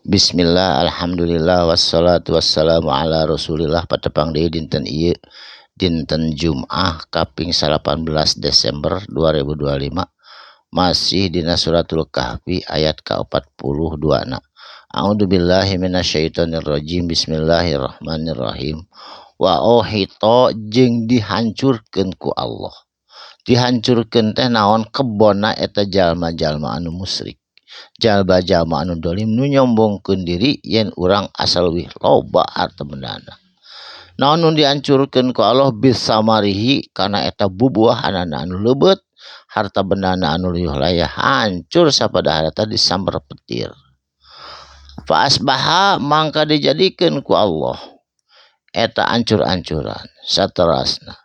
Bismillah, alhamdulillah, wassalatu wassalamu ala rasulillah. Patepang deui dinten ieu, dinten Jum'ah kaping 18 Desember 2025, masih dina Suratul Kahfi ayat ka-42 na. A'udzubillahi minasyaitonirrajim. Bismillahirrahmanirrahim. Wa uhita jeung dihancurkeun ku Allah. Dihancurkeun teh naon? Kebonna eta jalma-jalma anu musyrik, jalma-jalma anu dolim, nu nyombongkeun diri yen urang asal leuwih loba harta bendana. Naon nu dihancurkeun ku Allah? Bisamarihi, kana eta bubuahanana anu leubeut, harta bendana anu luyuh layah hancur sapada harta disambar petir. Fa asbaha, mangka dijadikeun ku Allah eta ancur-ancuran. Saterasna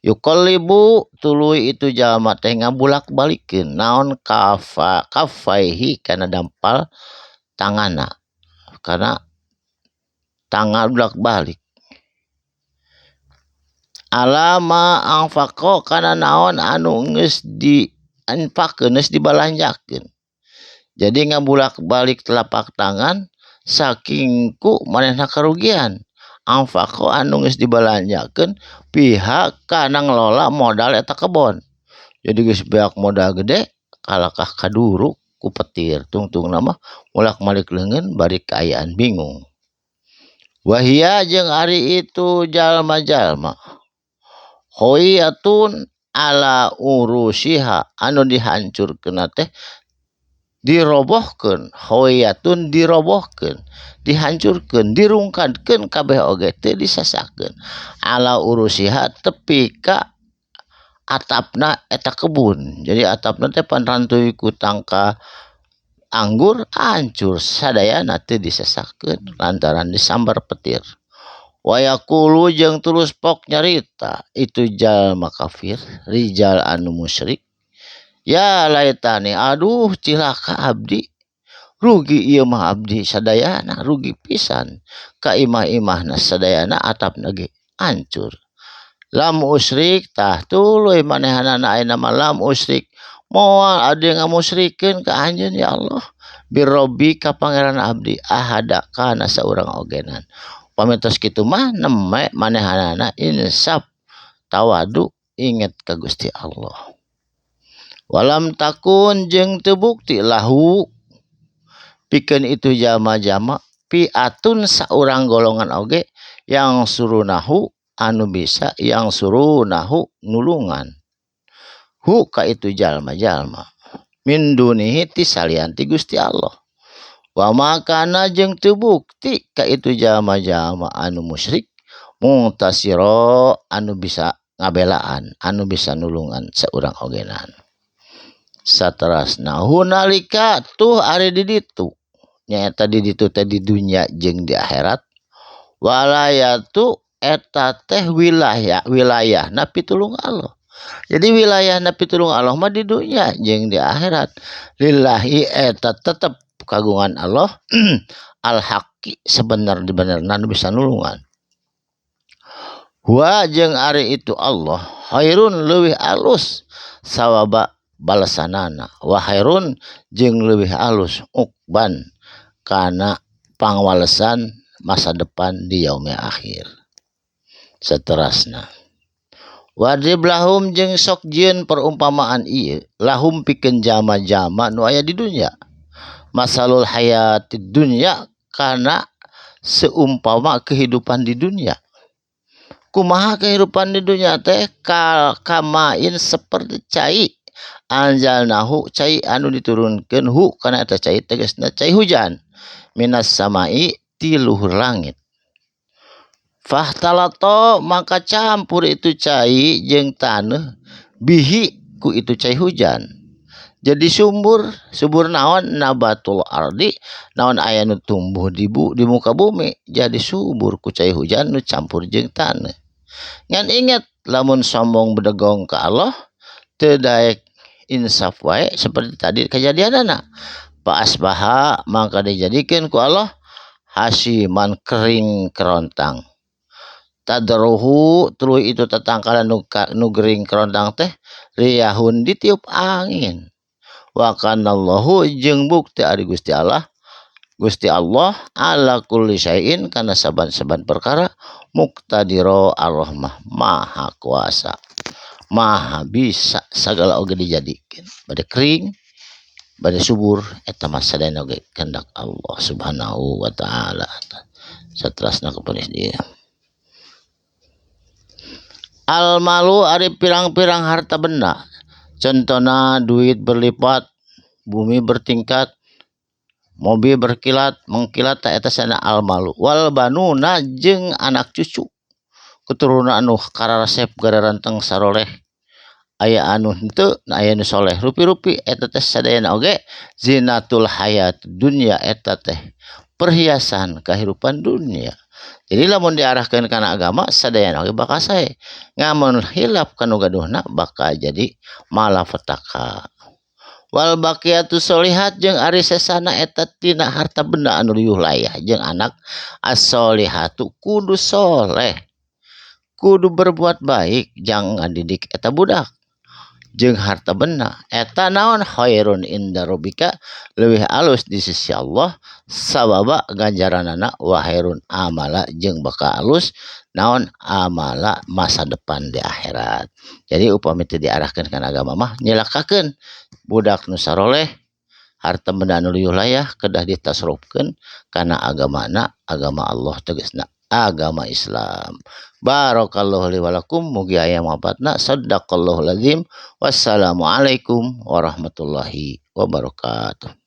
yuqallibu, tuluy itu jalma teh ngabulak-balikeun naon, kafa kafaihi, kana dampal tanganna, kana tangan bulak-balik, alama anfaqo, kana naon anu geus diinfakkeun, geus dibalanjakeun. Jadi ngabulak-balik telapak tangan saking ku manehna karugian. Anfaqo, anu geus dibalanjakeun pihak kana ngelola modal eta kebon. Jadi geus beak modal gede kalakah kaduruk ku petir. Tungtungna mah mulak-malik leungeun bari kaayaan bingung. Wahia, jeung ari itu jalma-jalma, khawiyatun ala urusiha, anu dihancurkeun teh dirobohkeun. Khawiyatun, dirobohkeun, dihancurkeun, dirungkadkeun kabeh oge teu disasakeun. Ala urusiha, tepi ka atapna eta kebun. Jadi atapna teh panrantuy ku tangka anggur, hancur sadayana teu disasakeun lantaran disambar petir. Wa yaqulu, jeung tulus pok nyarita itu jalma kafir, rijal anu musyrik, ya laitani, aduh cilaka abdi, rugi ieu mah abdi sadayana, rugi pisan ka imah-imahna sadayana, atapna ge hancur. Lam usrik, tah tuluy manehanana ayeuna mah, lam usrik, moal abdi ngamusyrikeun ka anjeun ya Allah, birobbi, ka Pangeran abdi, ahada, kana saurang ogenan. Pami tos kitu mah neme manehanana insaf, tawadu, inget ka Gusti Allah. Walam takun, jeung teu bukti, lahu, pikeun itu jalma-jalma, fiatun, saurang golongan oge, yansurunahu, anu bisa, yansurunahu, nulungan, hu, ka itu jalma-jalma, min dunihi, ti salian ti Gusti Allah. Wa makana, jeung teu bukti ka itu jalma-jalma anu musyrik, muntasiro, anu bisa ngabelaan, anu bisa nulungan saurang ogenan. Saterasna hunalika, tuh ari di ditu, nyaeta di ditu teh di dunya jeung di akhirat, walayatu, eta teh wilayah, wilayahna pitulung Allah. Jadi wilayahna pitulung Allah mah di dunya jeung di akhirat. Lillahi, eta tetep kagungan Allah, al haqi, sebenar-benarna nu bisa nulungan. Huwa, jeung ari itu Allah, khairun, leuwih alus, sawaba, balesanana, wa khairun, jeung leuwih alus, uqban, kana pangwalesan masa depan di yaumil akhir. Saterasna wadrib lahum, jeung sok jieun perumpamaan ieu, lahum, pikeun jalma-jalma nu aya di dunya, masalul hayatid dunya, kana seumpama kehidupan di dunia. Kumaha kehidupan di dunia teh? Kal kamain, seperti cai, anzalnahu, cai anu diturunkeun, hu, kana eta cai, tegasna cai hujan, minas samai, ti luhur langit. Fahtalato, maka campur itu cai jeung taneuh, bihi, ku itu cai hujan jadi subur. Subur naon? Nabatul ardi, naon aya nu tumbuh di muka bumi jadi subur ku cai hujan nu campur jeung taneuh. Ngan inget, lamun sombong bedegong ka Allah, teu daek insaf wae seperti tadi kejadianana. Fa asbaha, maka dijadikeun ku Allah, hasiman, kering kerontang. Tadruhu, tuluy itu tetangkalan nu gering kerontang teh, riyahun, ditiup angin. Wa kanallahu, jeung bukti ari Gusti Allah. Gusti Allah ala kulli syai'in kana saban-saban perkara muqtadiro Allah mah maha kuasa maha bisa sagala oge dijadikeun bade kering bade subur eta mah sadayana oge kehendak Allah Subhanahu wa taala. Saterasna keponis dia al malu ari pirang-pirang harta benda contohna duit berlipat bumi bertingkat mobil berkilat mengkilat ta eta sana al malu wal banuna jeung anak cucu keturunan anu karasep gararanteng saroleh aya anu henteu aya anu soleh rupi-rupi eta teh sadayana oge zinatul hayat dunya eta teh perhiasan kehidupan dunia. Jadi lamun diarahkeun kana agama sadayana oge bakal sae ngamun hilap kanu gaduhna bakal jadi malapetaka. Wal baqiyatu sholihat jeung ari sesana eta tina harta benda anu riuh layah jeung anak as-sholihatu kudu soleh kudu berbuat baik jangan didik eta budak jeung harta benda eta naon khairun inda rabbika leuwih alus di sisi Allah sababa ganjaranana wa khairun amala jeung bakal alus naon amala masa depan di akhirat. Jadi upami teu diarahkeun kana agama mah nyilakakeun budak nu saroleh harta benda anu riuh layah kedah ditasarufkeun kana agamana agama Allah tegasna agama Islam. Barakallahu li walakum mugi aya manfaatna. Sadaqallahul azim. Wassalamualaikum warahmatullahi wabarakatuh.